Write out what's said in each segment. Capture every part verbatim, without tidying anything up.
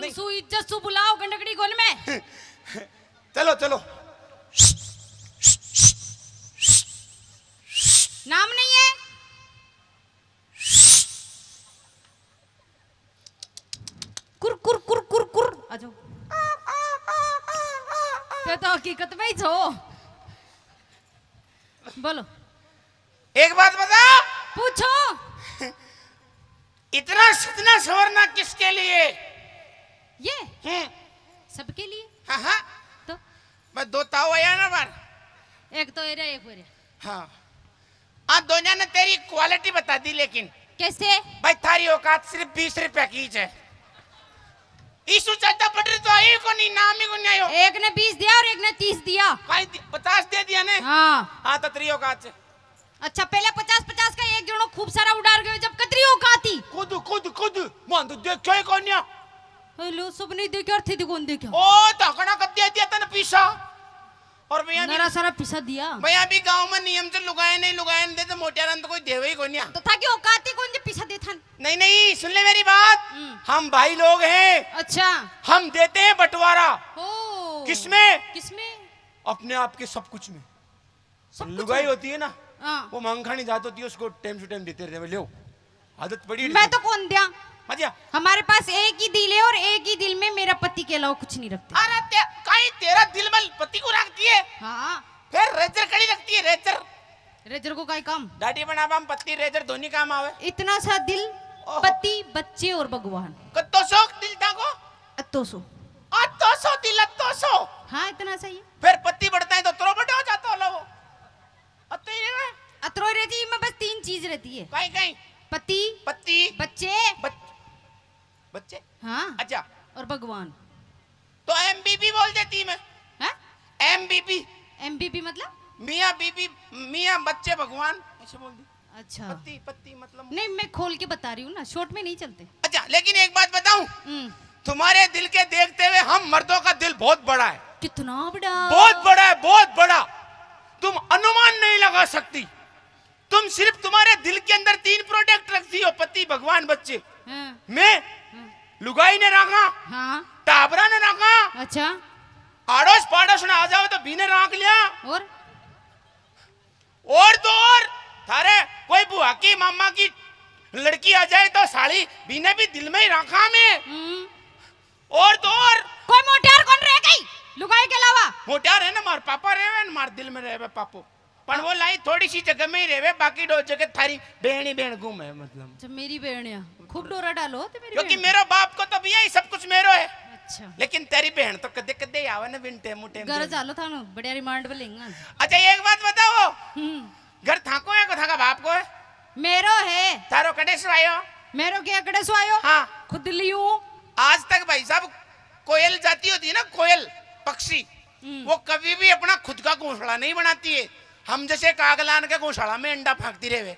नहीं। सु इज्जत सु बुलाओ गंडकड़ी गोल में। चलो, चलो। नाम नहीं है। कुर, कुर, कुर, कुर, कुर। आ जाओ। ते तो हकीकत में ही छो। बोलो। एक बात बता। पूछो। इतना सजना संवरना किसके लिए? ये? हम्म। सबके लिए। हाँ, हाँ। तो? मैं दो ताऊ आया ना बार। एक तो एरिया, एक एरिया। हाँ। आ दोनों ने तेरी क्वालिटी बता दी, लेकिन कैसे? भाई, थारी औकात सिर्फ बीस रुपया की है। ईसु चाचा पटरी तो आई को नहीं, नाम ही को नहीं आयो। एक ने बीस दिया और एक ने तीस दिया। भाई, दि- पचास दे दिया ने। हाँ। हाँ, तो तेरी औकात से। अच्छा, पहले पचास पचास का एक जणो खूब सारा उड़ार गयो, जब कतरी औकात थी। खुद, खुद, खुद। मान तो देखो ही कोन्या। हेलो, सब नहीं देखे और थे कौन देखे? ओ, धाकड़ा कब दे दिया तने पीसा? और भैया भी नरा सारा पीसा दिया। भैया भी गांव में नियम से लुगाए नहीं, लुगाए नहीं देते, मोटियारा ने तो कोई देवे ही कोन्या। तो था कि औकात ही कौन जो पीसा दे था? नहीं, नहीं, सुन ले मेरी बात। हम्म। हम भाई लोग हैं। अच्छा। हम देते हैं बंटवारा। ओ। किसमें? किसमें? अपने आप के सब कुछ में। सब कुछ लुगाई है। होती है ना, हाँ। वो मांग खाने जाती होती है, उसको टाइम से टाइम देते रहते हैं, "ले, आदत पड़ी मैं है।" तो कौन दिया? हाँ जी, हाँ। हमारे पास एक ही दिल है और एक ही दिल में मेरा पति के अलावा कुछ नहीं रखते। अरे ते, काई तेरा दिल में पति को रख दिए? हाँ। फिर रेजर कड़ी रखती है, रेजर? रेजर को काई काम? दाढ़ी बनावा में पति रेजर दोनों काम आवे। इतना सा दिल, ओहो। पति, बच्चे और भगवान। कत्तो सो दिल था को? अत्तो सो। अत्तो सो दिल, अत्तो सो। हाँ, इतना सा ही। फिर पति बढ़ता है तो अतरो बड़ा हो जाता हो लो। अतरो ही रहना। अतरो ही रहती है, मैं बस तीन चीज रहती है। कहीं, कहीं। पति, पति। बच्चे। बच-, बच्चे? हाँ। अच्छा। और भगवान। तो एमबीबी बोल देती मैं। हाँ? एमबीबी। एमबीबी मतलब? मियाँ बीबी, मियाँ बच्चे भगवान, ऐसे बोल दी। अच्छा। पति, पति मतलब? नहीं, मैं खोल के बता रही हूँ ना, शॉर्ट में नहीं चलते। अच्छा, लेकिन एक बात बताऊं, हम्म। तुम्हारे दिल के देखते हुए हम मर्दों का दिल बहुत बड़ा है। कितना बड़ा? बहुत बड़ा है, बहुत बड़ा। तुम अनुमान नहीं लगा सकती। तुम सिर्फ, तुम्हारे दिल के अंदर तीन प्रोडक्ट रखती हो, पति, भगवान, बच्चे। हाँ। मैं, हाँ। लुगाई ने रखा, हाँ। टाबरा ने रखा। अच्छा। आड़ोस पाड़ोस ने आ जाओ तो भी ने रख लिया। और? और तो और, थारे कोई बुआ की, मामा की लड़की आ जाए तो साली भी ने भी दिल में ही रखा मैं। हम्म। और तो और। कोई मोटियार कौन रह गई लुगाई के अलावा? मोटियार है ना, मार पापा रहे हैं, मार दिल में रहे पापो। पण वो लाई थोड़ी सी जगह में ही रहे, बाकी दो जगह थारी बहन ही बहन घूमे, मतलब। अच्छा, मेरी बहन या। खूब डोरा डालो तो मेरी क्योंकि बहन। मेरो बाप को तो भैया ये सब कुछ मेरो है। अच्छा। लेकिन तेरी बहन तो कदे कदे आवे ना, बिन टेम उटेम घर दे। चालो थानो बढ़िया रिमांड पे लेंगा। अच्छा, एक बात बताओ। हम्म। घर थाको है को थाका बाप को है? मेरो है। थारो कड़े सो आयो? मेरो के कड़े सो आयो? हाँ। खुद लियू। आज तक भाई साहब कोयल जाती होती है ना, कोयल पक्षी, हम्म। वो कभी भी अपना खुद का घोंसला नहीं बनाती है। हम जैसे कागलान के घोंसला में अंडा फेंकती रहे।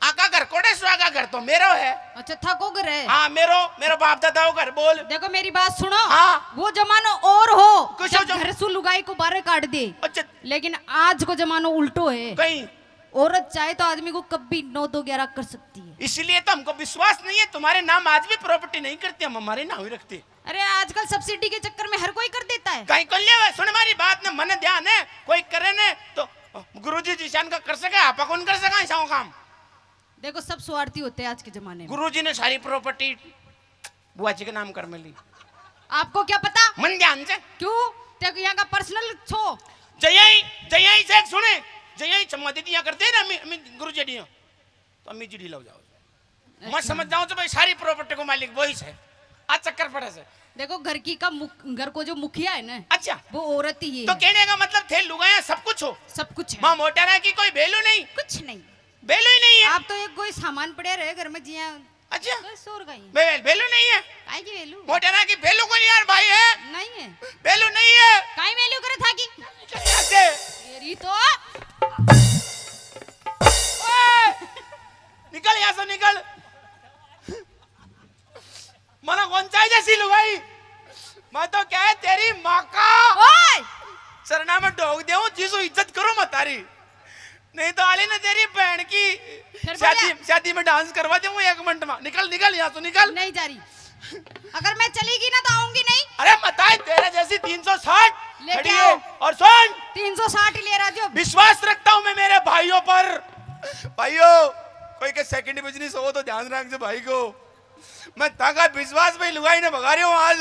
आका घर कोड़े सो, आका घर तो मेरो है। अच्छा, थाको घर है? हाँ, मेरो, मेरो बाप दादा वो घर बोल। देखो मेरी बात सुनो। हाँ। वो जमानो और हो, कुछ जब जम- घर सु लुगाई को बाहर काट दे। अच्छा। लेकिन आज को जमानो उल्टो है। कहीं औरत चाहे तो आदमी को कभी नौ दो ग्यारह कर सकती है। इसीलिए तो हमको विश्वास नहीं है, तुम्हारे नाम आज भी प्रॉपर्टी नहीं करते, हम हमारे नाम ही रखते। अरे आजकल सब्सिडी के चक्कर में हर कोई कर देता है। कहीं कर ले, सुन हमारी बात ना, मन ध्यान है, कोई करे ने तो गुरुजी जिसान का कर सके, आपा कौन कर सका ऐसा काम? देखो सब स्वार्थी होते हैं आज के जमाने में। गुरुजी ने सारी प्रॉपर्टी बुआ जी के नाम कर में ली। आपको क्या पता? मन ध्यान से। क्यों? ते यहाँ का पर्सनल छो। जय जय से सुने, जय चम्मा दीदी यहाँ कर दे ना, अम्मी, अम्मी गुरु जी दियो। तो अम्मी जी ढीला हो जाओ। मैं अच्छा। समझ जाऊं तो भाई सारी प्रॉपर्टी को मालिक वही है। आ चक्कर पड़े से। देखो घर की का मुख-, घर को जो मुखिया है ना, अच्छा। वो औरत ही है। तो कहने का मतलब थे लुगाया सब कुछ हो। सब कुछ है। माँ मोटेरा की कोई value नहीं। कुछ नहीं। Value ही नहीं है। आप तो एक कोई सामान पड़े रहे घर में जिया अच्छा। कोई शोर का ही। बे-, value नहीं है। काहे की value? मोटेरा की value कोनी यार भाई है। नहीं है। Value नहीं है। काई value करे था की? निकल यहाँ से। तेरी तो। ओए! निकल यहाँ से, निकल। मना कौन चाहिए जैसी लुगाई? मैं तो क्या है तेरी माँ का ओए! सरना में ढोक दे, जिसो इज्जत करो मतारी। नहीं तो आली ने तेरी बहन की फिर शादी, बोला? शादी में dance करवा दूंगा एक मिनट में। निकल, निकल यहाँ से, निकल। नहीं जा रही। अगर मैं चलेगी ना तो आऊंगी नहीं। अरे मत आए, तेरे जैसी तीन सौ साठ लेके खड़ी है। और सुन, तीन सौ साठ ही ले रहा जो। विश्वास रखता हूँ मैं मेरे भाइयों पर। भाइयों, कोई के सेकंड बिजनेस हो तो ध्यान रख दे भाई को। मैं ताका विश्वास पे लुगाई ने भगा रही हूँ आज।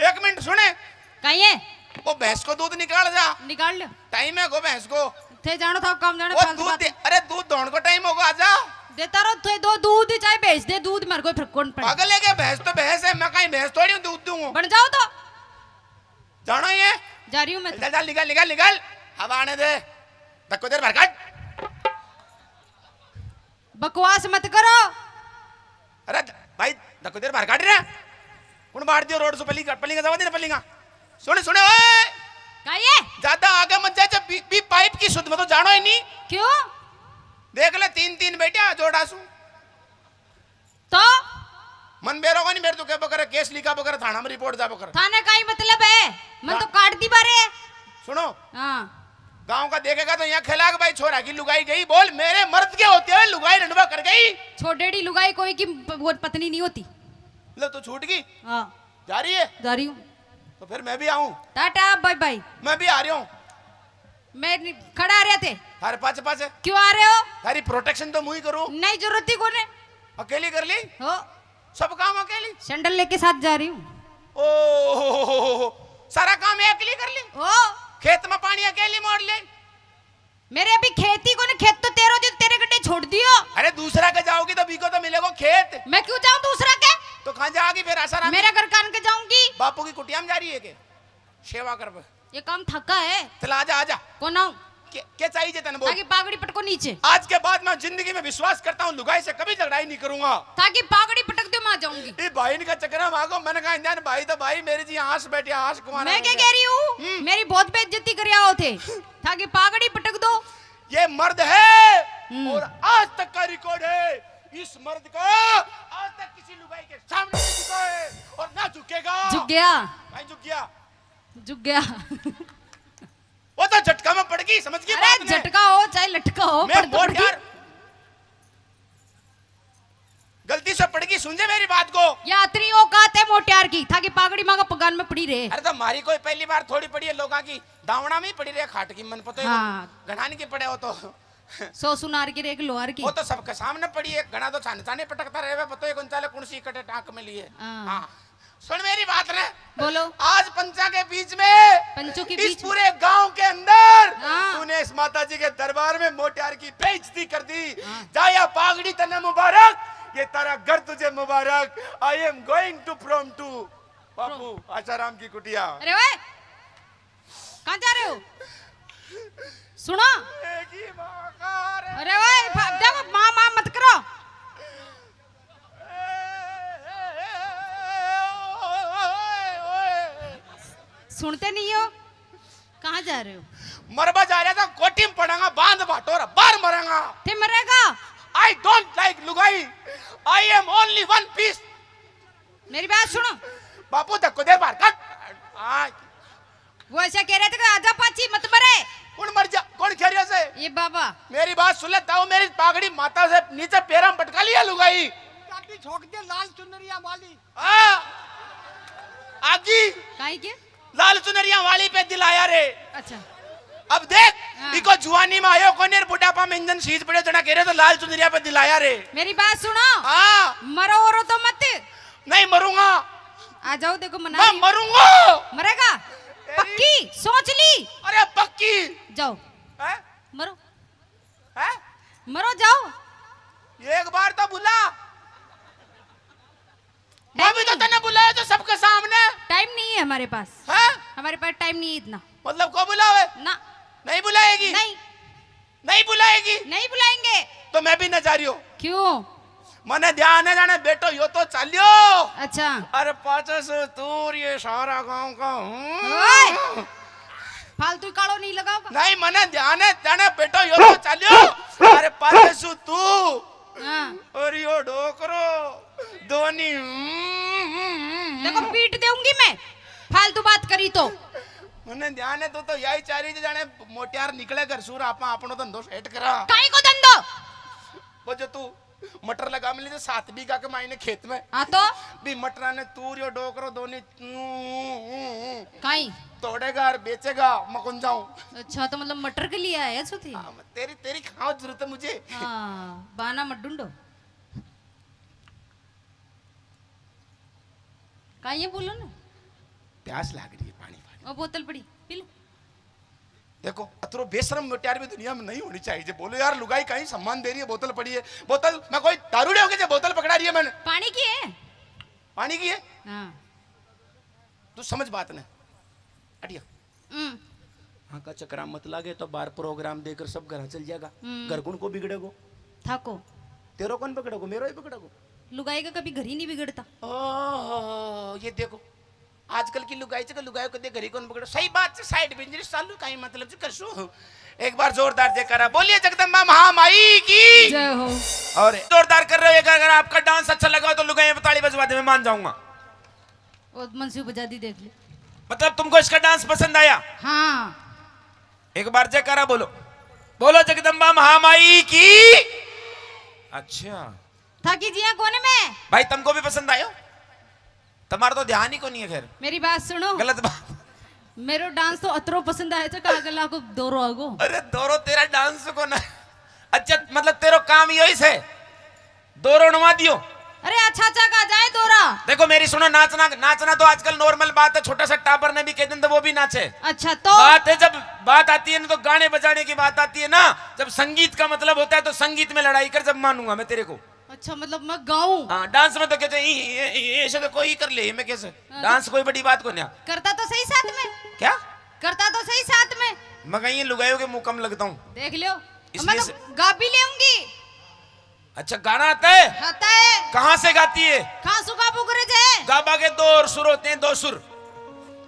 एक मिनट सुने। कहिए। वो भैंस को दूध निकाल जा। निकाल लो। टाइम है को भैंस को। थे जानो था काम जाने वो फालतू दूध बात। दे, अरे दूध धोने को टाइम होगा, आजा। देता रहो थे दो दूध ही, चाहे भेज दे दूध, मेरे को फर्क कौन पड़े। पागल है क्या? भैंस तो भैंस है, मैं कहीं भैंस थोड़ी हूँ दूध दूँ। बन जाओ तो। जानो ही है। जा रही हूँ मैं तो। चल चल निकल निकल निकल। हवा आने दे। धक्को देर भर काट। बकवास मत करो। अरे द-, भाई, धक्को देर बाहर काट रहे। कौन बाहर दियो रोड से पल्ली का, पल्ली का जवा दे ना पल्ली का। सुने, सुने, ओए। का ये? ज्यादा आगे मत जा, जब बी, बी पाइप की सुध में तो जानो ही नहीं। क्यों? देख ले, तीन, तीन बैठे आ जोड़ा सू। तो? मन बेरो को नहीं, मेरे तो क्या बकर केस लिखा बकर थाना में रिपोर्ट जा बकर। थाने का ही मतलब है, मन तो हाँ। काट दी बारे। सुनो। हाँ। गांव का देखेगा तो यहाँ खेला के भाई छोरा की लुगाई गई, बोल मेरे मर्द के होते हुए लुगाई रंडवा कर गई। छोटेड़ी लुगाई कोई की प-, वो पत्नी नहीं होती। लो तो छूट गई। हाँ। जा रही है? जा रही हूँ। तो फिर मैं भी आऊँ? Tata, bye bye. मैं भी आ रही हूँ। मैं नहीं, खड़ा आ रहे थे। थारे पाछे पाछे। क्यों आ रहे हो? थारी प्रोटेक्शन तो मुँह ही करूँ। नहीं, जरूरत ही कोने। अकेली कर ली? हो। सब काम अकेली? सैंडल लेके साथ जा रही हूँ। ओ, सारा काम अकेली कर ली? हो। खेत में पानी अकेली मोड़ ले? मेरे अभी खेत ही कोने, खेत तो तेरो जो तेरे गड्ढे छोड़ दियो। अरे दूसरा के जाओगी तो बीको तो मिलेगो खेत। मैं क्यों जाऊँ दूसरा के? तो कहाँ जाओगी फिर आसाराम? मेरे घर कान के जाऊंगी। बापू की कुटिया में जा रही है के? सेवा कर। ये काम थका है। चला आजा, आजा। कौन आऊं? के, के चाहिए तने बोल? ताकि पागड़ी पटको नीचे। आज के बाद मैं जिंदगी में विश्वास करता हूँ, लुगाई से कभी झगड़ा ही नहीं करूंगा। ताकि पागड़ी पटक दे, मैं जाऊंगी। ये भाई इनका चक्कर में आगो, मैंने कहा, "इंसान भाई तो भाई, मेरी जी आस बैठी, आस कुमार मैं है क्या मुझे।" कह रही हूँ? हम्म। मेरी बहुत बेइज्जती कर आओ थे। ताकि पागड़ी पटक दो। ये मर्द है हम्म। और आज तक का रिकॉर्ड है। इस मर्द का आज तक किसी लुगाई के सामने नहीं झुका है और ना झुकेगा। झुक गया। नहीं झुक गया। झुक गया। वो तो झटका में पड़ गई, समझ गई अरे बात ने? झटका हो चाहे लटका हो, मैं पड़ तो पड़ गई। यार, गलती से पड़ गई, सुन जे मेरी बात को। या अतरी औकात है मोटियार की, थाकी पागड़ी मांगा पगान में पड़ी रहे। अरे तो मारी कोई पहली बार थोड़ी पड़ी है, लोगां की दावणा में ही पड़ी रहे, खाट की मन पता है हाँ। घणान की पड़े हो तो। सौ सुनार की रे एक लोहार की। वो तो सबके सामने पड़ी है, घणा तो छाने छाने पटकता रहे, पता ही कौन चाले कौन सी कटे टांक में लिए। हाँ। हाँ। सुन मेरी बात ने। बोलो। आज पंचा के बीच में, पंचों के इस बीच में। पूरे गांव के अंदर हाँ। तूने इस माता जी के दरबार में मोटियार की बेइज्जती कर दी। हाँ। जा या पागड़ी तन्ने मुबारक, ये तारा घर तुझे मुबारक। I am going to from to बापू आशाराम की कुटिया। अरे ओए, कहाँ जा रहे हो? सुनो। एक ही माँ का रे। अरे ओए, भा-, देखो, माँ, माँ मत करो। सुनते नहीं हो? कहाँ जा रहे हो? मरबा जा रहा था, कोठी में पड़ांगा, बांध बाटो रा, बाहर मरांगा। ते मरेगा? I don't like लुगाई। I am only one piece। मेरी बात सुनो। बापू धक्को दे बाहर काट। हाँ। वो ऐसा कह रहे थे कि आजा पाछी मत मरे। कौन मर जा, कौन कह रहा से? ये बाबा। मेरी बात सुन ले, ताऊ मेरी पागड़ी माता से नीचे पैरां पटका लिया लुगाई। काटी छोक दे लाल चुनरिया वाली। हाँ। आगी। काई के? लाल चुनरिया वाली पे दिलाया रे। अच्छा। अब देख, हाँ। इको जुआनी में आयो कोने, बुढ़ापा में इंजन सीज पड़े, जना कह रहे तो लाल चुनरिया पे दिलाया रे। मेरी बात सुनो। हाँ। मरो वरो तो मत। नहीं मरूंगा। आ जाओ, देखो मना मैं रही। मरूंगा। मरेगा? तेरी पक्की सोच ली। अरे पक्की। जाओ। हैं? मरो। हैं? मरो, जाओ। एक बार तो बुला। मैं भी तो तन्ने बुलाया जो सबके सामने। टाइम नहीं है हमारे पास। हैं? हमारे पास टाइम नहीं है इतना। मतलब को बुलावे? ना। नहीं बुलाएगी? नहीं। नहीं बुलाएगी? नहीं बुलाएंगे। तो मैं भी ना जा रही हूँ। क्यों? मने ध्यान है जाने बेटो यो तो चालियो। अच्छा। अरे पाछे से तू और ये सारा गांव का हूँ। ओए! फालतू कालो नहीं लगाओगा। नहीं, मने ध्यान है जाने बेटो यो तो चालियो। अरे पाछे से तू हाँ। और यो डोकरो दोनी। देखो पीट दूंगी मैं, फालतू बात करी तो। मने ध्यान है, तू तो यही चाह रही थी जाने मोटियार निकले घर सूर, आपा अपनो धंधो सेट करा। काई को धंधो? वो जो तू मटर लगा मिले थे सात बीघा के मायने खेत में। हाँ तो? भी मटरा ने तूरियो डोकरो दोनी काई? तोड़ेगा और बेचेगा, मैं कौन जाऊं? अच्छा, तो मतलब मटर के लिए आया छो थे? हाँ, तेरी, तेरी खाओ जरूरत है मुझे। हाँ, बहाना मत ढूंढो। काई है, बोलो ना। प्यास लाग रही है, पानी, पानी। ओ, बोतल पड़ी, पी लो। देखो, अतरो बेशरम मुटियार भी दुनिया में नहीं होनी चाहिए। जे बोलो यार, लुगाई कहीं सम्मान दे रही है, बोतल पड़ी है, बोतल, मैं कोई दारूड़े होके जे बोतल पकड़ा रही है मैंने। पानी की है? पानी की है? हाँ। तू समझ बात ने। अटिया। हम्म। हाँ का चक्करा मत लागे तो बाहर प्रोग्राम देकर सब घर चल जाएगा। हम्म। घर कौन को बिगड़ेगो? थाको। तेरो कौन बिगड़ेगो? मेरो ही बिगड़ेगो। लुगाई का कभी घर ही नहीं बिगड़ता। ओहो, ये देखो, आजकल की लुगाई से लुगाई को देख घर ही कौन बिगड़ो। सही बात से साइड बिजनेस चालू का ही मतलब जो कर सो। एक बार जोरदार जयकारा बोलिए जगदम्बा महामाई की। जय हो। और जोरदार कर रहे हो, अगर, अगर आपका डांस अच्छा लगा हो तो लुगाई में ताली बजवा दे, मैं मान जाऊंगा। वो मनसू बजा दी, देख ले। मतलब तुमको इसका डांस पसंद आया? हाँ। एक बार जयकारा बोलो, बोलो जगदम्बा महामाई की। अच्छा। थाकी जिया कोने में? भाई तुमको भी पसंद आयो? तुम्हारा तो ध्यान ही को नहीं है। खैर, मेरी बात सुनो। गलत बात। मेरो डांस तो अतरो पसंद आया था, कहा गला को दोरो आगो। अरे दोरो तेरा डांस को ना। अच्छा, मतलब तेरो काम यो ही से, दोरो नवा दियो। अरे अच्छा अच्छा गा जाए दोरा। देखो मेरी सुनो, नाचना, नाचना तो आजकल नॉर्मल बात है, छोटा सा टाबर ने भी कह दें तो वो भी नाचे। अच्छा तो? बात है जब बात आती है ना, तो गाने बजाने की बात आती है ना, जब संगीत का मतलब होता है तो संगीत में लड़ाई कर, जब मानूंगा मैं तेरे को। अच्छा, मतलब मैं गाऊं? हाँ, डांस में तो कहते हैं, "ई, ई, ई, ऐसे तो कोई कर ले, मैं कैसे?" हाँ, तो डांस कोई बड़ी बात को नहीं। करता तो सही साथ में। क्या? करता तो सही साथ में। मैं कहीं लुगाइयों के मुंह कम लगता हूँ। देख लियो, इसलिए मैं तो से गा भी लेऊंगी। अच्छा, गाना आता है? आता है। कहाँ से गाती है? खासू का बुगरे जे। गाबा के दो और सुर होते हैं, दो सुर।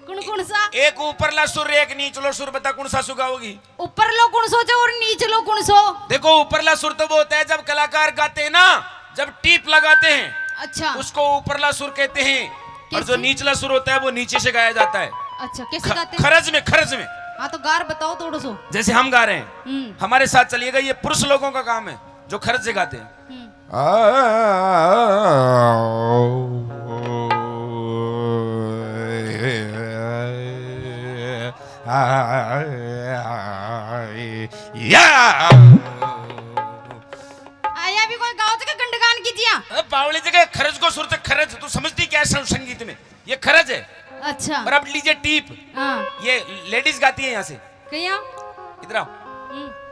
कौन कौन सा? एक ऊपरला सुर, एक निचलो सुर, बता कौन सा सुगाओगी? ऊपर लो कौन सो जो और नीचे लो कौन सो? देखो, ऊपरला सुर तो वो होता है जब कलाकार गाते हैं ना, जब टीप लगाते हैं, अच्छा। उसको ऊपरला सुर कहते हैं। और जो कैसे? निचला सुर होता है वो नीचे से गाया जाता है। अच्छा, कैसे ख-, गाते हैं? खरज में, खरज में। हाँ, तो गार बताओ थोड़ा सो। जैसे हम गा रहे हैं, हम्म। हमारे साथ चलिएगा, ये पुरुष लोगों का काम है जो खरज से गाते हैं। हम्म। या। आया भी कोई गाँव के गंडगान की जिया। अरे बावली जगह खरज को सुर से खरज, तू समझती क्या है सं-, संगीत में? ये खरज है। अच्छा। और अब लीजिए टीप। हाँ। ये लेडीज गाती है यहाँ से। कहीं? इधर आओ। हम्म।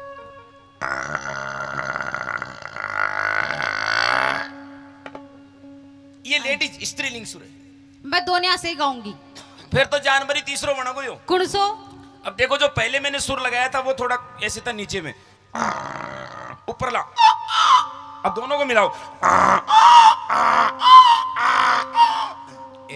ये लेडीज स्त्रीलिंग सुर है। मैं दोनों से ही गाऊंगी। फिर तो जानवर ही तीसरो बना गयो। कौन सो? अब देखो, जो पहले मैंने सुर लगाया था वो थोड़ा ऐसे था नीचे में, ऊपर ला। अब दोनों को मिलाओ।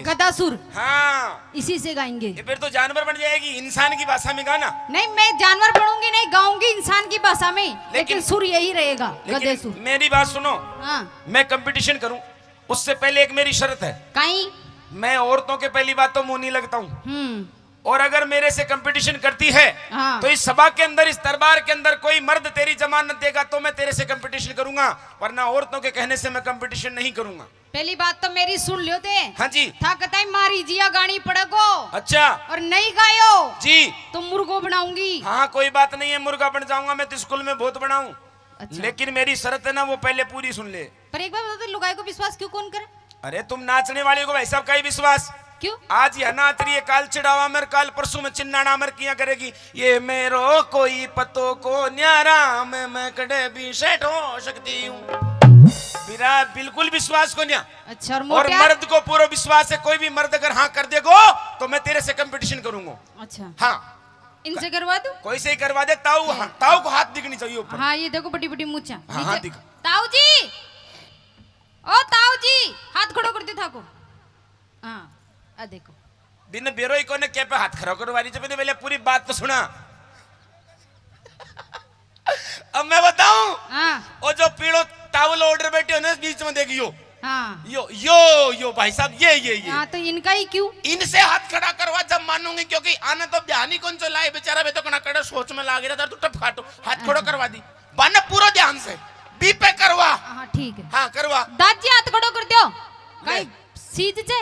गधा सुर। हाँ। इसी से गाएंगे। ये फिर तो जानवर बन जाएगी, इंसान की भाषा में गाना। नहीं, मैं जानवर बनूंगी नहीं, गाऊंगी इंसान की भाषा में, लेकिन, लेकिन सुर यही रहेगा, लेकिन गधे सुर। मेरी बात सुनो। हाँ। मैं कंपटीशन करूं, उससे पहले एक मेरी शर्त है। काई? मैं औरतों के पहली बात तो मुंह नहीं लगता हूँ। हम्म। और अगर मेरे से कंपटीशन करती है, हाँ। तो इस सभा के अंदर, इस दरबार के अंदर कोई मर्द तेरी जमानत देगा तो मैं तेरे से कंपटीशन करूंगा, वरना औरतों के कहने से मैं कंपटीशन नहीं करूंगा। पहली बात तो मेरी सुन लियो थे। हाँ जी। था कतई मारी जिया गानी पड़ेगो। अच्छा। और नहीं गायो जी। तो मुर्गो बनाऊंगी। हाँ, कोई बात नहीं है, मुर्गा बन जाऊंगा मैं, तो स्कूल में बहुत बनाऊं। अच्छा। लेकिन मेरी शर्त है ना, वो पहले पूरी सुन ले। पर एक बात बताओ, तो लुगाई को विश्वास क्यों कौन करे? अरे तुम नाचने वाली को भाई साहब का ही विश्वास। क्यों? आज यह नाच रही है, काल चिढ़ावा मर, काल परसों में चिन्नाना मर किया करेगी। ये मेरो कोई पतो को न्यारा, मैं, मैं कड़े भी सेट हो सकती हूँ। मेरा बिल्कुल विश्वास को न्या। अच्छा, और और मोटिया? मर्द को पूरा विश्वास है, कोई भी मर्द अगर हाँ कर देगो तो मैं तेरे से कंपटीशन करूंगा। अच्छा। हाँ। इनसे करवा दूं? कोई से ही करवा दे, ताऊ, ये। हाँ, ताऊ को हाथ दिखनी चाहिए ऊपर। हाँ, ये देखो बड़ी बड़ी मूछा। हाँ, नीचे। हाथ दिख। ताऊ जी, ओ ताऊ जी, हाथ खड़ो कर दे थाको। हाँ, आ देखो। बिन बेरो ही कोने के पे हाथ खड़ा करवा रही, जब मैंने पहले पूरी बात तो सुना। अब मैं बताऊं? हाँ। और जो पीड़ो टावल ओढ़ बैठे हो ना, बीच में देखियो। हाँ। यो, यो, यो भाई साहब, ये, ये, ये। हाँ, तो इनका ही क्यों? इनसे हाथ खड़ा करवा जब मानूंगी, क्योंकि आने तो ध्यान ही कौन चला है बेचारा, वे तो कना कड़ा सोच में लाग रहा था, तू टप खाटो, हाथ खड़ा करवा दी। बाने पूरा ध्यान से। बी पे करवा। हाँ, ठीक है। हाँ, करवा। दाजी, हाथ खड़ो कर दो। ले। कई सीज जे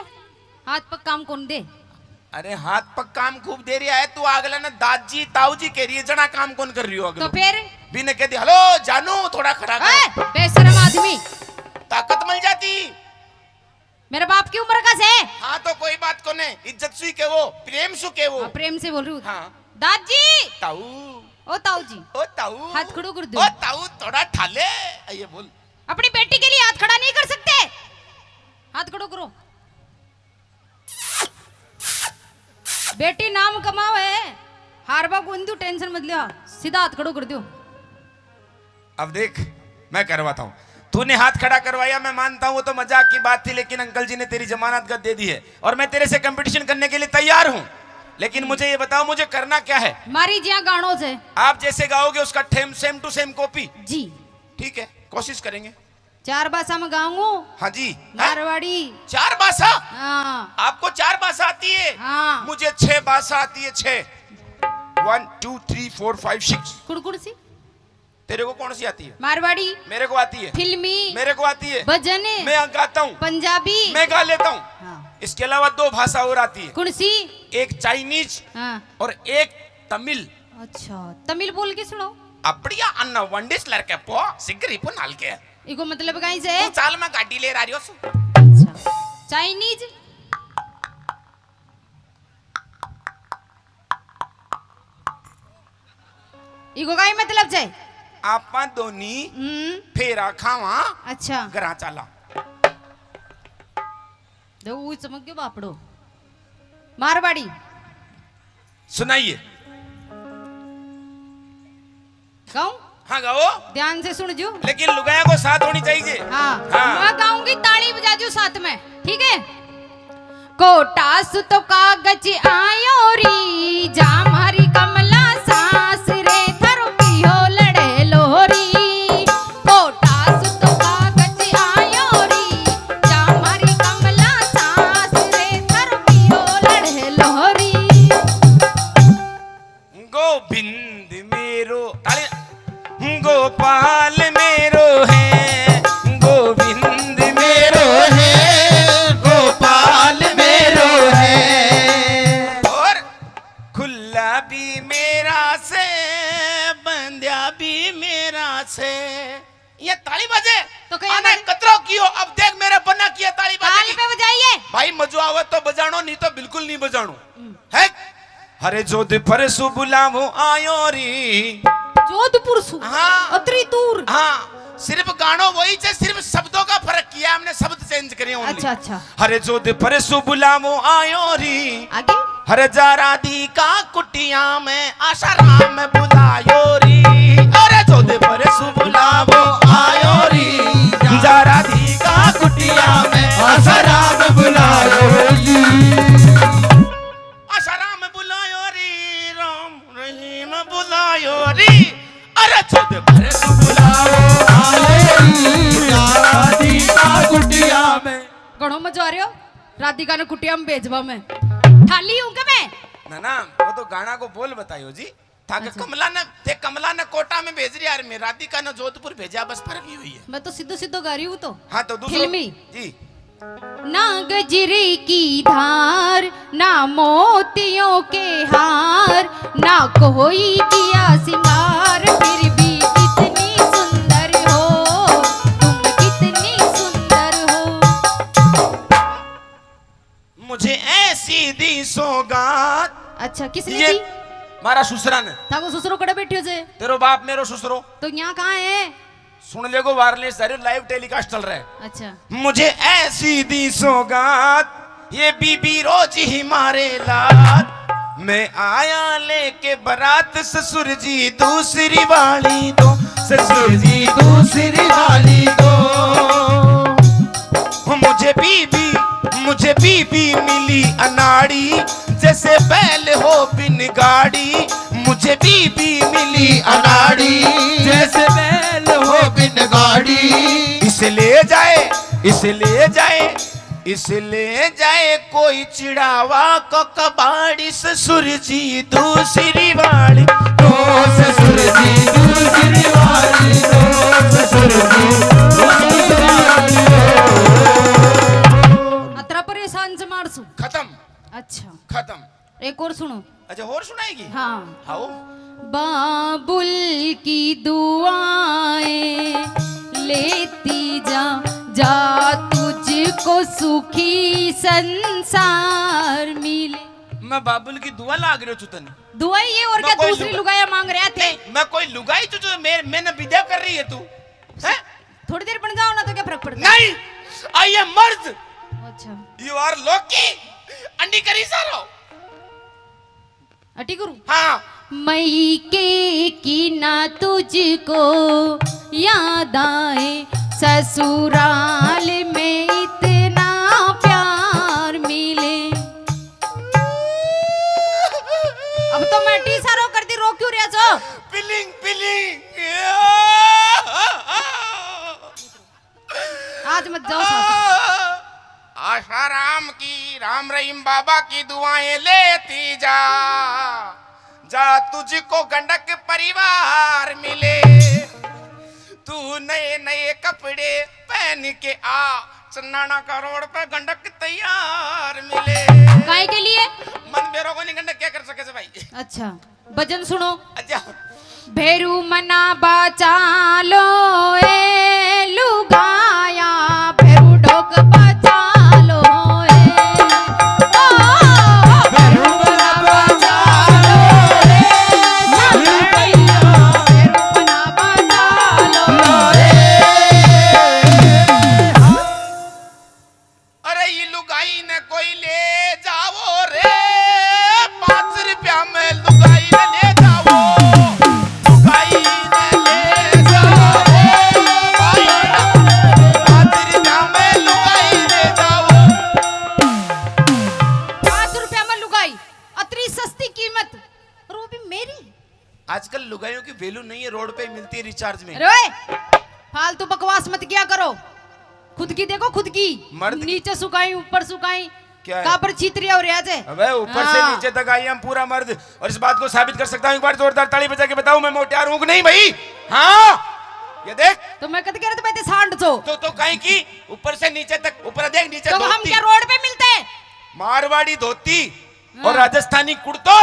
हाथ पग काम कौन दे? अरे, हाथ पग काम खूब दे रहा है तू, अगला ने दाजी ताऊ जी कह रही है, जना काम कौन कर रही हो अगलो? तो फिर? बी ने कह दी, "हेलो जानू, थोड़ा खड़ा कर।" ए, बेशरम आदमी। ताकत मिल जाती। मेरे बाप की उम्र का से। हाँ, तो कोई बात कोने, इज्जत सुई के वो, प्रेम सु के वो। हाँ, प्रेम से बोल रही हूँ। हाँ। दाजी। ताऊ। ओ ताऊ जी। ओ ताऊ। हाथ खड़ो कर दो। ओ ताऊ, थोड़ा ठाले। ये बोल। अपनी बेटी के लिए हाथ खड़ा नहीं कर सकते? हाथ खड़ो करो। बेटी नाम कमावे, हारबा को इंदू टेंशन मत लिया, सीधा हाथ खड़ो कर दो। अब देख, मैं करवाता हूँ। तूने हाथ खड़ा करवाया, मैं मानता हूँ वो तो मजाक की बात थी, लेकिन अंकल जी ने तेरी जमानत गत दे दी है और मैं तेरे से कंपटीशन करने के लिए तैयार हूँ। लेकिन मुझे ये बताओ, मुझे करना क्या है? मारी जिया गाणो से। आप जैसे गाओगे उसका ठेम, सेम टू सेम कॉपी। जी। ठीक है, कोशिश करेंगे। चार भाषा में गाऊंगा। हाँ जी। मारवाड़ी। चार भाषा? हाँ। आपको चार भाषा आती है? हाँ। मुझे छह भाषा आती है, छह। One, two, three, four, five, six। कुण कुण सी? तेरे को कौन सी आती है? मारवाड़ी। मेरे को आती है। फिल्मी। मेरे को आती है। भजन। मैं गाता हूँ। पंजाबी। मैं गा लेता हूँ। हाँ। इसके अलावा दो भाषा और आती है। कौन सी? एक चाइनीज। हाँ। और एक तमिल। अच्छा, तमिल बोल के सुनाओ। அப்படியா? அண்ணா வண்டிஸ் लड़के पो सिगरी पो नाल के। इको मतलब कहीं से? तू चाल, मैं गाड़ी ले रही हूँ। अच्छा, चाइनीज। इको काई मतलब छे? आपा दोनी हम्म। फेरा खावा। अच्छा। घरा चाला। दो ऊ चमक गयो बापड़ो। मारवाड़ी। सुनाइए। गाऊं? हाँ, गाओ। ध्यान से सुन जू। लेकिन लुगाया को साथ होनी चाहिए। हाँ। हाँ। मैं गाऊंगी, ताली बजा जू साथ में, ठीक है? कोटा सु तो कागज आयो री, जा म्हारी कमला सास रे, थारो पियो लड़े लोरी। कोटा सु तो कागज आयो री, जा म्हारी कमला सास रे, थारो पियो लड़े लोरी। गोविंद मेरो, ताली, गोपाल मेरो है, गोविंद मेरो है, गोपाल मेरो है। और खुला भी मेरा से, बंध्या भी मेरा से। ये ताली बजे। तो कहीं आने बजे? कतरो कियो, अब देख मेरे बन्ना किया ताली बजे ताली की। पे बजाइए। भाई मजो आवे तो बजानो, नहीं तो बिल्कुल नहीं बजानो। हम्म। है? अरे जोधपुर सु बुलावो आयो री। जोधपुर सु? हाँ। अतरी दूर? हाँ। सिर्फ गानो वही छे, सिर्फ शब्दों का फर्क किया हमने, शब्द चेंज करे only। अच्छा, अच्छा। अरे जोधपुर सु बुलावो आयो री। आगे? अरे जा राधिका कुटिया में आशाराम बुलायो री। अरे जोधपुर सु बुलावो आयो री। जा राधिका कुटिया में आशाराम बुलायो री। आशाराम बुलायो री, राम रहीम बुलायो री। अरे जोधपुर सु बुलावो आयो री। जा राधिका कुटिया में। घणो मजा आ रह्यो। राधिका ने कुटिया में भेजवा में। ठाली हूँ के मैं? ना, ना, वो तो गाना को बोल बतायो जी। थाके अच्छा। कमला ने, ते कमला ने कोटा में भेज रही यार, मैं राधिका ने जोधपुर भेजा, बस फर्क ही हुई है। मैं तो सीधो सीधो गा रही हूँ तो। हाँ, तो दूसरो फिल्मी। जी। ना गजरे की धार, ना मोतियों के हार, ना कोई दिया सिंगार, फिर भी कितनी सुंदर हो, तुम कितनी सुंदर हो। मुझे ऐसी दी सौगात। अच्छा, किसने ये दी? मारा सुसरा ने। थाको सुसरो कड़े बैठ्यो जे? तेरो बाप मेरो सुसरो। तो यहाँ कहाँ है? सुन लेगो, वायरलेस जा रही, लाइव टेलीकास्ट चल रहा है। अच्छा। मुझे ऐसी दी सौगात, ये बीबी रोज ही मारे लात। मैं आया लेके बारात, ससुर जी दूसरी वाली दो, ससुर जी दूसरी वाली दो। मुझे बीबी, मुझे बीबी मिली अनाड़ी, जैसे बैल हो बिन गाड़ी। मुझे बीबी मिली अनाड़ी, जैसे बैल हो बिन गाड़ी। इसे ले जाए, इसे ले जाए, इसे ले जाए कोई चिड़ावा को कबाड़ी। ससुर जी दूसरी वाली दो, ससुर जी दूसरी वाली दो, ससुर खत्म। अच्छा। खत्म। एक और सुनो। अच्छा, और सुनाएगी? हाँ। आओ। बाबुल की दुआएं लेती जा, जा तुझको सुखी संसार मिले। मैं बाबुल की दुआ लाग रही हूँ तने। दुआ ही है, और मैं क्या? कोई दूसरी लुगा- लुगाइयां मांग रहे थे। नहीं, मैं कोई लुगाई तू जो मेरे, मैंने विद्या कर रही है तू, हैं? थोड़ी देर बन जाओ ना, तो क्या फर्क पड़ता है? नहीं, I am मर्द। अच्छा। You are लोकी। अंडी करी सारो। अटी गुरु। हाँ। मई के की ना तुझको याद आए, ससुराल में इतना प्यार मिले। अब तो मैं टी सारो कर दी, रो क्यों रहा छो? पिलिंग, पिलिंग। आज मत जाओ साथ। आशाराम की राम रहीम बाबा की दुआएं लेती जा, जा तुझको गंडक परिवार मिले। तू नए नए कपड़े पहन के आ, चन्नाना का रोड पे गंडक तैयार मिले। काय के लिए? मन बेरो को नहीं, गंडक क्या कर सके से भाई? अच्छा, भजन सुनो। अच्छा। भैरू मना बचा लो ए लुगाया, भैरू ढोक बचा लो ए। ओ, भैरू मना बचा लो ए लुगाया, भैरू मना बचा लो ए। अरे ये लुगाई ने कोई ले जाओ रे, पाँच रुपया में लुगाई ने ले जाओ, लुगाई ने ले जाओ, पाँच रुपया में लुगाई ले जाओ। पाँच रुपया में लुगाई, अतरी सस्ती कीमत, और वो भी मेरी। आजकल लुगाइयों की वैल्यू नहीं है, रोड पे ही मिलती है रिचार्ज में। अरे ओए, फालतू बकवास मत किया करो। खुद की देखो, खुद की। मर्द की नीचे सुकाई, ऊपर सुकाई। क्या है? काबर चीतरिया हो रहा जे? अबे ऊपर से हाँ। नीचे तक आई हम पूरा मर्द, और इस बात को साबित कर सकता हूँ। एक बार जोरदार ताली बजा के बताऊं, मैं मोटियार हूँ कि नहीं भाई? हाँ, ये देख। तो मैं कद कह रहा था, मैं ते सांड छो। तो, तो कहीं की ऊपर से नीचे तक, ऊपर देख, नीचे तो हम धोती। क्या रोड पे मिलते हैं? मारवाड़ी धोती और हाँ। राजस्थानी कुर्तो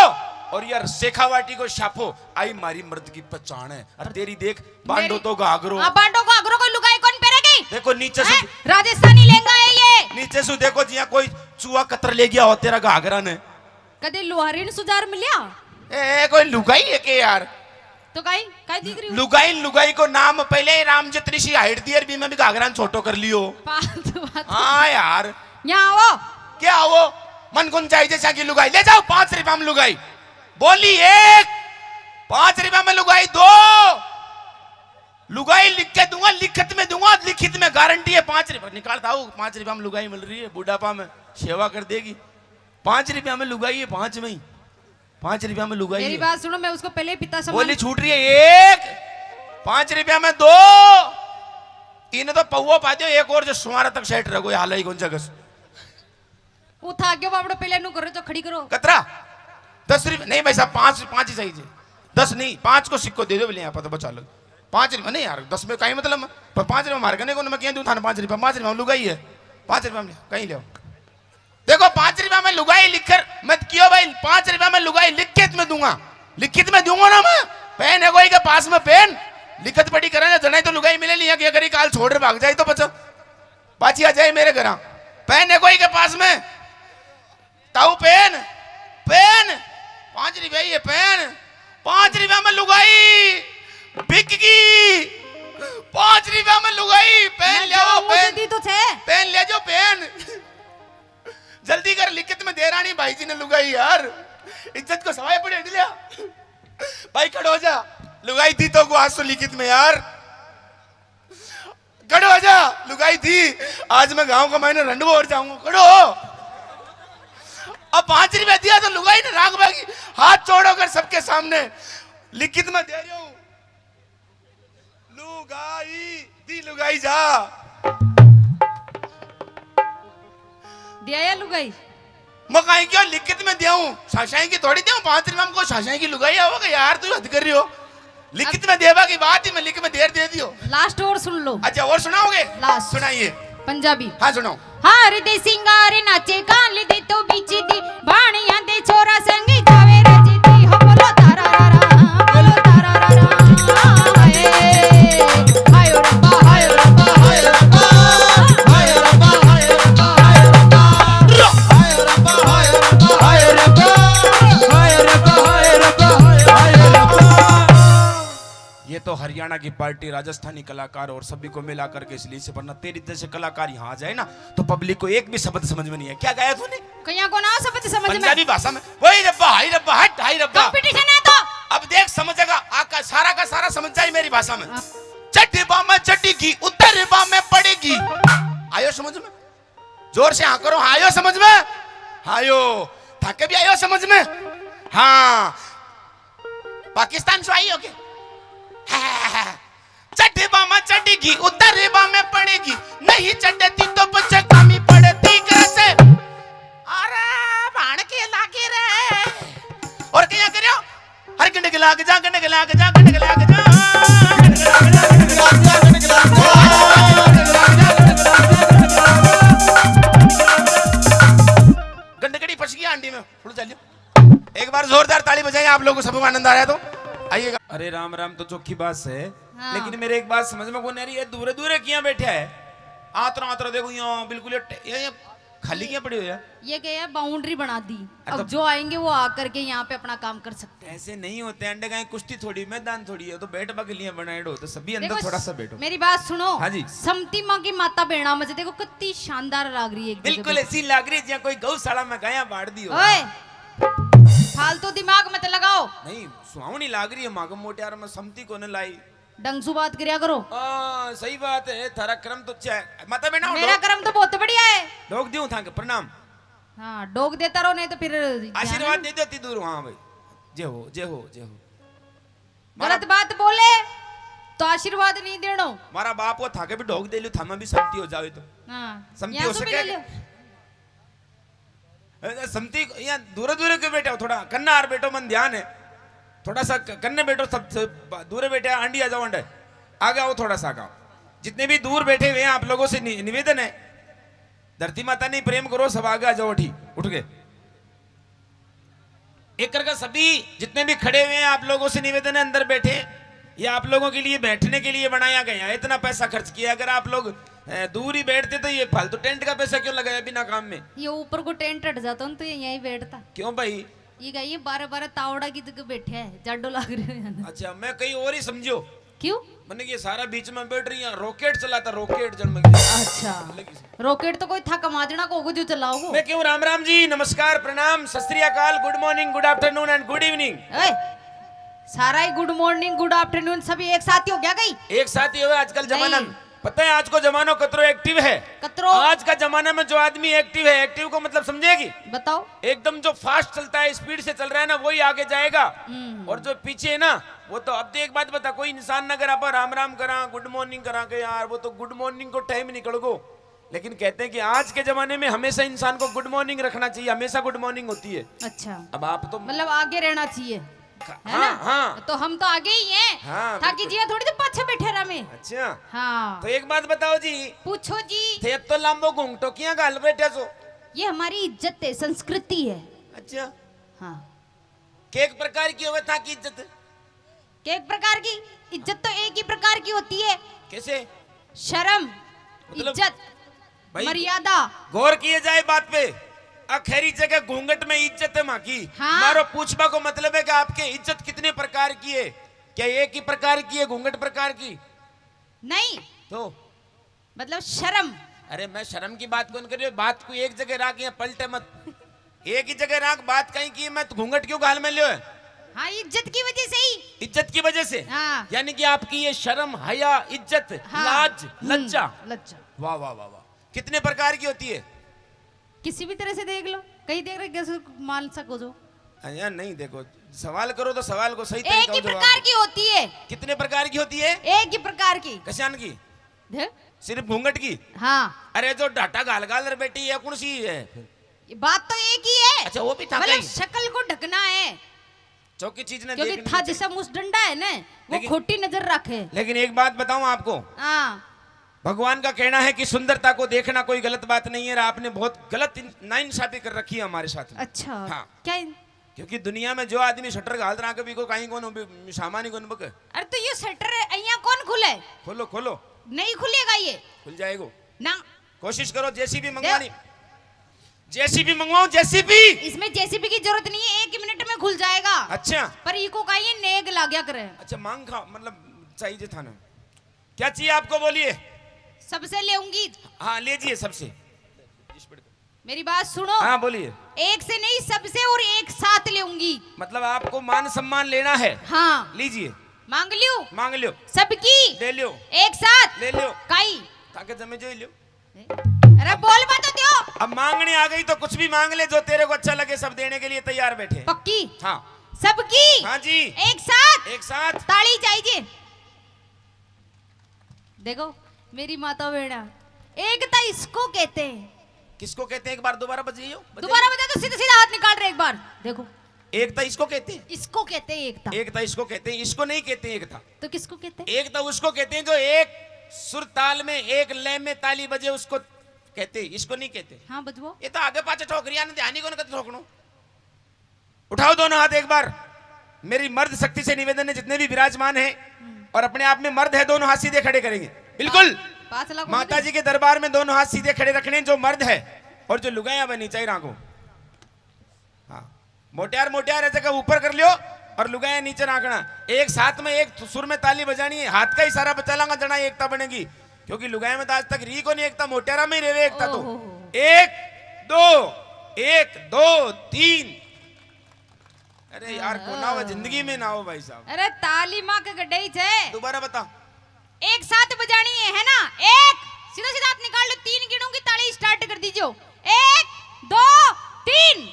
और यार शेखावाटी को छापो, आई मारी मर्द की पहचान है। और तेरी देख, बांडो मेरी तो घाघरो। हाँ, बांडो घाघरो कोई लुगाई कौन पहरेगी? देखो नीचे से हैं? राजस्थानी लहंगा है ये। नीचे से देखो जिया कोई चूहा कतर ले गया हो तेरा घाघरा ने। कदे लोहारी ने सुजार मिलिया? ए, ए, कोई लुगाई है के यार? तो काई, काई दिख रही हो? लुगाई, लुगाई को नाम पहले ही राम जतरी सी हाइट दी, अरबी में भी घाघरा ने छोटो कर लियो। फालतू बात। हाँ यार। यहाँ आओ। क्या आओ? मन कौन चाहिए जैसा की लुगाई? ले जाओ पाँच रुपया में लुगाई। बोली एक, पाँच रुपया में लुगाई दो। लुगाई लिख के दूंगा, लिखित में दूंगा, लिखित में गारंटी है। पाँच रुपया निकालता हूँ, पाँच रुपया में लुगाई मिल रही है, बुढ़ापा में सेवा कर देगी। पाँच रुपया में लुगाई है, पाँच में ही। पाँच रुपया में लुगाई मेरी है। बात सुनो, मैं उसको पहले ही पिता समान बोली छूट रही है। एक, पाँच रुपया में दो, इन्हें तो पौवा पा दो, एक और जो सुमारा तक सेट रह गई, हाल ही कौन जगह से। उठा के बापड़ो पहले नु करो, जो खड़ी करो। कतरा? दस रुपये नहीं भाई साहब, पाँच, पाँच ही चाहिए। दस नहीं, पाँच को सिक्को दे दो, बोले यहाँ पर तो बचा लो। पाँच रुपये नहीं यार, दस में काई मतलब, पर पाँच रुपये मार करने को मैं क्या दूँ थाने पाँच रुपये, पाँच रुपये में लुगाई है, पाँच रुपये में कहीं ले। देखो, पाँच रुपया में लुगाई लिख कर मत कियो भाई, पाँच रुपया में लुगाई लिखित में दूंगा, लिखित में दूंगा ना मैं। पेन है कोई के पास में, पेन लिखत पढ़ी करें ना, जनाई तो लुगाई मिले नहीं, क्या करी, काल छोड़ रहे भाग जाए तो बचा, पाछी आ जाए मेरे घर। पेन है कोई के पास में, ताऊ पेन, पेन, पाँच रुपया ये पेन, पाँच रुपया में लुगाई बिक गई, पाँच रुपया में लुगाई, पेन मैं ले आओ, जाऊं, मुझे पेन, दी तो थे। पेन ले जाओ, पेन। जल्दी कर, लिखित में दे रानी भाई जी ने लुगाई यार, इज्जत को सवाए पड़े हट लिया। भाई खड़ो हो जा, लुगाई दी तो को आज तो लिखित में यार, खड़ो हो जा, लुगाई दी, आज मैं गांव का मायने रंडवो और जाऊंगा, खड़ो हो। अब पांच रुपया दिया तो लुगाई ने राग बागी हाथ जोड़ो कर सबके सामने लिखित में दे रही हूँ। लुगाई दी, लुगाई जा। दिया या लुगाई? मैं कहीं क्यों लिखित में देऊं, साशाई की थोड़ी देऊं, पांच रुपया में को साशाई की लुगाई आओगे यार, तू हद कर रही हो। लिखित में देवा की बात ही मैं लिख में देर दे दियो। लास्ट और सुन लो। अच्छा, और सुनाओगे? लास्ट। सुनाइए। पंजाबी। हाँ, सुनाओ। हार दे सिंगार नाचे काल दे तो बीच दी, बाणिया दे छोरा संग जावे रजदी। हो बोलो तारा रा रा, बोलो तारा रा रा। हाय, हाय रब्बा, हाय रब्बा, हाय रब्बा। ये तो हरियाणा की पार्टी, राजस्थानी कलाकार और सभी को मिला करके इसलिए से, वरना तेरी जैसे कलाकार यहाँ आ जाए ना, तो पब्लिक को एक भी शब्द समझ में नहीं है। क्या गाया तूने? कईया को ना शब्द समझ में। पंजाबी भाषा में, वही रब्बा, हाय रब्बा, हट, हाय रब्बा। कंपटीशन है तो। अब देख, समझेगा, आका सारा का सारा समझ जाए मेरी भाषा में। हाँ। चड्डी बा में चढ़ेगी, उतर बा में पड़ेगी। आयो समझ में? जोर से हाँ करो, हाँ आयो समझ में? हाँ आयो। थाके भी आयो समझ में? हाँ। पाकिस्तान से आई हो के? चड्डी बा में चढ़ेगी, उतर बा में पड़ेगी, नहीं चढ़ती तो पछे कमी पड़ती कैसे? अरे भाण के लागे रे। और क्या करियो? हर गंडे के लाग जा, गंडे के लाग जा, गंडे के लाग जा। गंडे के लाग जा, गंडे के लाग जा, गंडे के लाग जा। गंडे के लाग जा। गंडे कड़ी फंस गई आंडी में, फुल चालियो। एक बार जोरदार ताली बजाएं, आप लोगों को सबको आनंद आ रहा है तो आइएगा। अरे राम राम तो चोखी बात है, हाँ। लेकिन मेरे एक बात समझ में कोनी आ रही है, दूरे दूरे किया बैठा है, आतरा आतरा देखो यहाँ बिल्कुल ये टे-, ये, ये खाली किया पड़ी हुई है। ये क्या है, बाउंड्री बना दी। अरे अब तो जो आएंगे वो आकर के यहाँ पे अपना काम कर सकते हैं। ऐसे नहीं होते अंडे, कहीं कुश्ती थोड़ी, मैदान थोड़ी है, तो बैठ बगलियां बनाए हो तो सभी अंदर देखो, थोड़ा सा बैठो। मेरी बात सुनो। हाँ जी। समती माँ की माता बेणा मजे देखो कितनी शानदार लाग रही है एक जगह बिल्कुल पे। ऐसी लाग रही है जहाँ कोई गौशाला में गायां बाढ़ दी हो। ओए, फालतू दिमाग मत लगाओ। नहीं, सुहावनी लाग रही है, माँ को मोटियार में समती को न लाई। ढंग से बात करिया करो। हाँ, सही बात है, थारा क्रम तो अच्छा है। माता बेणा हो, मेरा डोक, क्रम तो बहुत बढ़िया है। डोक दूं थाके प्रणाम। हाँ, डोक देता रहो, नहीं तो फिर ध्यान आशीर्वाद नहीं। दे देती दूर, हाँ भाई। जय हो, जय हो, जय हो। मारा, गलत बात बोले तो आशीर्वाद नहीं देनो। मारा बाप को थाके भी डोक दे लियो, थामा भी समती हो जावे तो। हाँ, समती यहाँ हो से भी सके? ले लो। ए, समती यहाँ दूरे दूरे क्यों बैठे हो? थोड़ा कन्ना आर बैठो, मन ध्यान है। थोड़ा सा क-, कन्ने बैठो, सब, सब दूरे बैठे, आंडी आ जाओ, अंडे आगे आओ, थोड़ा सा आगे आओ। जितने भी दूर बैठे हुए हैं, आप लोगों से नि-, निवेदन है, धरती माता ने प्रेम करो, सब आगे आ जाओ, उठी, उठ के। एक करके सभी जितने भी खड़े हुए हैं, आप लोगों से निवेदन है, अंदर बैठे, ये आप लोगों के लिए बैठने के लिए बनाया गया है, इतना पैसा खर्च किया। अगर आप लोग, अ, दूर ही बैठते तो ये फालतू टेंट का पैसा क्यों लगाया बिना काम में? ये ऊपर को टेंट हट जाता ना, तो ये यहीं बैठता। क्यों भाई? ये कहिए बारह बारह तावड़ा की जगह बैठे है, जाडो लाग रहे हैं। अच्छा, मैं कहीं और ही समझो। क्यों? मैंने ये सारा बीच में बैठ रही है, रॉकेट चलाता, रॉकेट जन्म गया। अच्छा, लगी से। रॉकेट तो कोई थाका माजना को होगो जो चलाओगो। मैं क्यों राम राम जी, नमस्कार, प्रणाम, सत श्री अकाल, good morning, good afternoon and good evening। ए, सारा ही गुड मॉर्निंग, गुड आफ्टरनून सभी एक साथ ही हो गया कहीं? एक साथ ही हुआ आजकल जमाना नहीं। में। पता है आज को जमाना कतरो एक्टिव है? कतरो? आज का जमाना में जो आदमी एक्टिव है, एक्टिव को मतलब समझेगी? बताओ। एकदम जो फास्ट चलता है, स्पीड से चल रहा है ना, वही आगे जाएगा। हम्म। और जो पीछे है ना, वो तो, अब तो एक बात बता, कोई इंसान ना अगर आप राम राम करा, गुड मॉर्निंग करा के यार, वो तो गुड मॉर्निंग को टाइम निकल गो। लेकिन कहते हैं कि आज के जमाने में हमेशा इंसान को गुड मॉर्निंग रखना चाहिए, हमेशा गुड मॉर्निंग होती है। अच्छा, अब आप तो मतलब आगे रहना चाहिए, है हाँ, ना? हाँ। तो हम तो आगे ही हैं। हाँ, थाकी जिया थोड़ी तो पाछे बैठे रहा मैं। अच्छा, हाँ। तो एक बात बताओ जी, पूछो जी। थे तो लांबो घूंघटो किया घाल बैठे सो? ये हमारी इज्जत है, संस्कृति है। अच्छा, हाँ। के एक प्रकार की होवे थाकी इज्जत? के एक प्रकार की? इज्जत तो एक ही प्रकार की होती है। कैसे? शर्म, मतलब, इज्जत, भाई, मर्यादा। गौर किए जाए बात पे, आखिरी जगह घूंघट में इज्जत है माँ की। हाँ। मारो पूछबा को मतलब है कि आपके इज्जत कितने प्रकार की है? क्या एक ही प्रकार की है, घूंघट प्रकार की? नहीं, तो मतलब शर्म। अरे, मैं शर्म की बात कौन कर रही हूँ? बात को एक जगह राख, यहाँ पलटे मत। एक ही जगह राख, बात कहीं की, मैं तो घूंघट क्यों गाल में लियो है? हाँ, इज्जत की वजह से ही। इज्जत की वजह से? हाँ। यानी कि आपकी ये शर्म, हया, इज्जत, हाँ। लाज, हम्म, लज्जा। लज्जा। वाह, वाह, वाह, वाह। कितने प्रकार की होती है? किसी भी तरह से देख लो, कहीं देख रहे कैसे मान सको जो। हाँ, यार नहीं, देखो, सवाल करो तो सवाल को सही एक तरीका ही से जवाब प्रकार दो। की होती है। कितने प्रकार की होती है? एक ही प्रकार की। कशान की? देख। सिर्फ घूंघट की? हाँ। अरे, जो डाटा गाल गाल रे बेटी है, कौन सी है फिर? ये बात तो एक ही है। अच्छा, वो भी था मतलब कहीं? शक्ल को ढकना है, चौकी चीज ने क्योंकि देखनी था चाहिए। जिसम उस डंडा है ना, वो लेकिन खोटी नजर रखे। लेकिन एक बात बताऊं आपको, हाँ। भगवान का कहना है कि सुंदरता को देखना कोई गलत बात नहीं है, और आपने बहुत गलत इन-, नाइंसाफी कर रखी है हमारे साथ में। अच्छा, हाँ। क्या इन- क्योंकि दुनिया में जो आदमी शटर घाल रहा, कभी को कहीं कौन भी सामान ही कौन बक। अरे, तो ये शटर है, यहाँ कौन खुले? खोलो, खोलो। नहीं खुलेगा ये। खुल जाएगो। ना। कोशिश करो, जेसीबी मंगवानी। जेसीबी मंगवाओ, जेसीबी। इसमें जेसीबी की जरूरत नहीं है, एक ही मिनट में खुल जाएगा। अच्छा। पर इको का ये नेग लाग्या करे। अच्छा, मांग खा, मतलब, चाहिए थाने। क्या चाहिए आपको, बोलिए। सबसे लेऊंगी। हाँ, लीजिए सबसे। मेरी बात सुनो। हाँ, बोलिए। एक से नहीं, सबसे और एक साथ लेऊंगी। मतलब, आपको मान सम्मान लेना है? हाँ। लीजिए। मांग लियो। मांग लियो। सबकी। ले लियो। एक साथ। ले लियो। काई। ताकत जमे जो ही लियो। अरे, बोल मत दो। अब मांगने आ गई तो कुछ भी मांग ले, जो तेरे को अच्छा लगे, सब देने के लिए तैयार बैठे। पक्की? हाँ। सबकी। हाँ जी। एक साथ। एक साथ। ताली चाहिए। देखो, मेरी माता बेड़ा, एकता इसको कहते हैं। किसको कहते हैं? एक बार दोबारा बजाइयो, बजाइयो। दोबारा बजा तो सीधा सीधा हाथ निकाल रहे एक बार। देखो, एकता इसको कहते हैं। इसको कहते हैं एकता। एकता इसको कहते हैं, इसको नहीं कहते एकता। तो किसको कहते हैं? एकता उसको कहते हैं जो एक सुर ताल में, एक लय में ताली बजे, उसको कहते हैं, इसको नहीं कहते। हाँ, बजवाओ। ये तो आगे पाछे ठोक रही है, ध्यान ही कौन कहते ठोकनो। उठाओ दोनों हाथ एक बार। मेरी मर्द शक्ति से निवेदन है, जितने भी विराजमान हैं और अपने आप में मर्द है, दोनों हाथ सीधे खड़े करेंगे। बिल्कुल। पाँच लाख माता जी के दरबार में दोनों हाथ सीधे खड़े रखने, जो मर्द है, और जो लुगायां बनी चाहिए राखो। हाँ, मोटियार, मोटियार ऐसे का ऊपर कर लियो और लुगायां नीचे रखना। एक साथ में एक सुर में ताली बजानी है, हाथ का इशारा बचा लांगा, जना एकता बनेगी। क्योंकि लुगायां में तो आज तक री को नहीं एकता, मोटियारा में ही रेवे एकता तो। ओहो। एक, दो, एक, दो, तीन। अरे यार, को ना हो, जिंदगी में ना हो भाई साहब। अरे, ताली माँ के गड्ढे ही छे। दोबारा बता। एक साथ बजानी है, है ना? एक, सीधा सीधा हाथ निकाल लो, तीन गिनूंगी, ताली स्टार्ट कर दीजिए। एक, दो, तीन।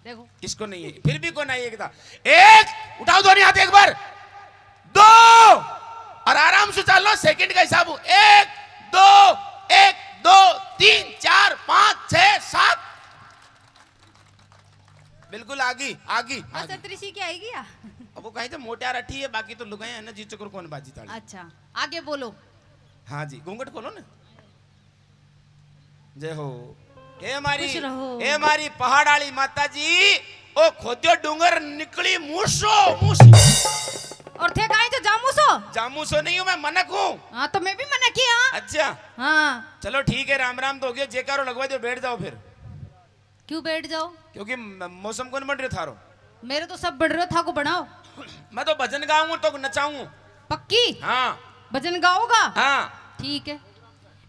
देखो। इसको नहीं है, फिर भी को नहीं एकता। एक, उठाओ दोनों हाथ एक बार। दो, और आराम से चल लो, सेकंड का हिसाब हो। एक, दो, एक, दो, तीन, चार, पाँच, छह, सात। बिल्कुल आगी, आगी, बस आगी। इतनी सी क्या आएगी या? अब वो कहे तो मोटियार अठी है, बाकी तो लुगायां है ना, जी चक्कर कौन बाजी ताली। अच्छा, आगे बोलो। हाँ जी, घूंघट खोलो ना। जय हो। हे हमारी, खुश रहो। हे हमारी पहाड़ वाली माता जी, ओ खोद्यो डूंगर निकली मूसो, मूसी। और थे काई जो जामूसो? जामूसो नहीं हूँ, मैं मनक हूँ। हाँ, तो मैं भी मनक ही हाँ। अच्छा। हाँ। चलो ठीक है, राम राम तो हो गया, जयकारो लगवा दो, बैठ जाओ फिर। क्यों बैठ जाओ? क्योंकि म-, मौसम कौन बन रहे थारो? मेरे तो सब बन रहे, था को बनाओ। मैं तो भजन गाऊं तो नचाऊं। पक्की? हाँ। भजन गाओगा? हाँ। ठीक है।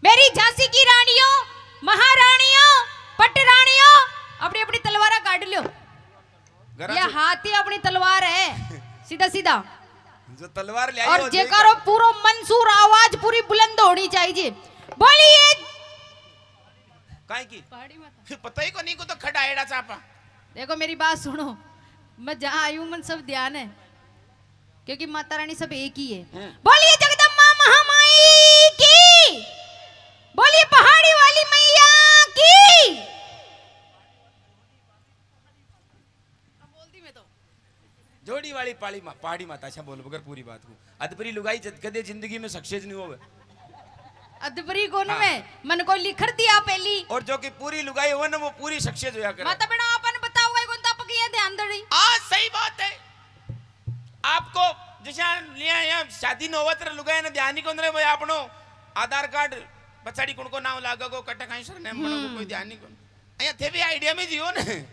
मेरी झांसी की रानियों, महारानियों, पटरानियों, अपनी अपनी तलवारा काट लो। घरा ये से हाथ ही अपनी तलवार है, सीधा सीधा। जो तलवार ले आई और हो, जेकारो पूरो मंसूर, आवाज पूरी बुलंद होनी चाहिए। बोलिए। काय की? पहाड़ी माता। फिर पता ही को नहीं को तो खड़ा एड़ा चापा। देखो मेरी बात सुनो, मैं जहाँ आई हूँ मन सब ध्यान है, क्योंकि माता रानी सब एक ही है। हम्म। बोलिए जगदम्बा महामाई की, बोलिए पहाड़ी वाली मैया की। बोल दी मैं तो। जोड़ी वाली पाली मा-, पहाड़ी माता, अच्छा बोल बगर पूरी बात को। अदपरी लुगाई जद कदे जिंदगी में सक्सेस नहीं होवे। अदपरी कौन हाँ। में? मन को लिखर दिया पहली। और जो कि पूरी लुगाई होवे ना, वो पूरी सक्सेस होया करे। माता बेटा, आपन बताओगा ही कौन, तो आप ये ध्यान दे रही। हाँ, सही बात है। आपको जैसे लिया यहाँ शादी न होवे, तेरे लुगाई ने ध्यान ही कौन रहे, वो आपनो आधार कार्ड पछाड़ी कौन को नाम लागेगो, कटे कहीं सरनेम बनेगो, हम्म। कोई ध्यान नहीं कौन। अया थे भी आइडिया में जियो ने।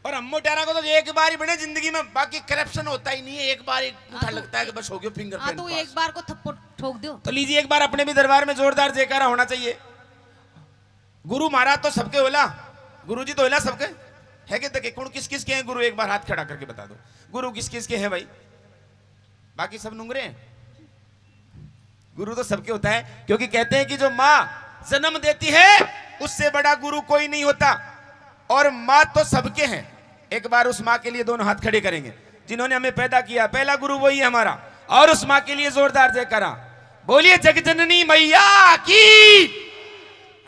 और हम मोटारा को तो एक बार ही बने जिंदगी में, बाकी करप्शन होता ही नहीं है। एक बार एक उठा हाँ, तो लगता है कि बस हो गयो फिंगरप्रिंट हाँ, तो पास। एक बार को थप्पड़ ठोक दो। तो लीजिए, एक बार अपने भी दरबार में जोरदार जयकारा होना चाहिए। गुरु महाराज तो सबके होला, गुरु जी तो होला सबके, है कि तक कौन किस किस के हैं गुरु? एक बार हाथ खड़ा करके बता दो, गुरु किस किस के हैं भाई? बाकी सब नुंगरे हैं। गुरु तो सबके होता है, क्योंकि कहते हैं कि जो माँ जन्म देती है, उससे बड़ा गुरु कोई नहीं होता। और माँ तो सबके हैं। एक बार उस माँ के लिए दोनों हाथ खड़े करेंगे, जिन्होंने हमें पैदा किया। पहला गुरु वही है हमारा। और उस माँ के लिए जोरदार जयकारा। बोलिए जगजननी मैया की।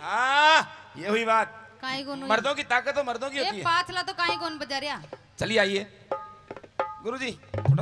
हाँ, ये हुई बात। काई कौन हुई? मर्दों की ताकत तो मर्दों की ये होती है। पाछला तो काई कौन बजा रहा? चलिए आइए गुरुजी, थोड़ा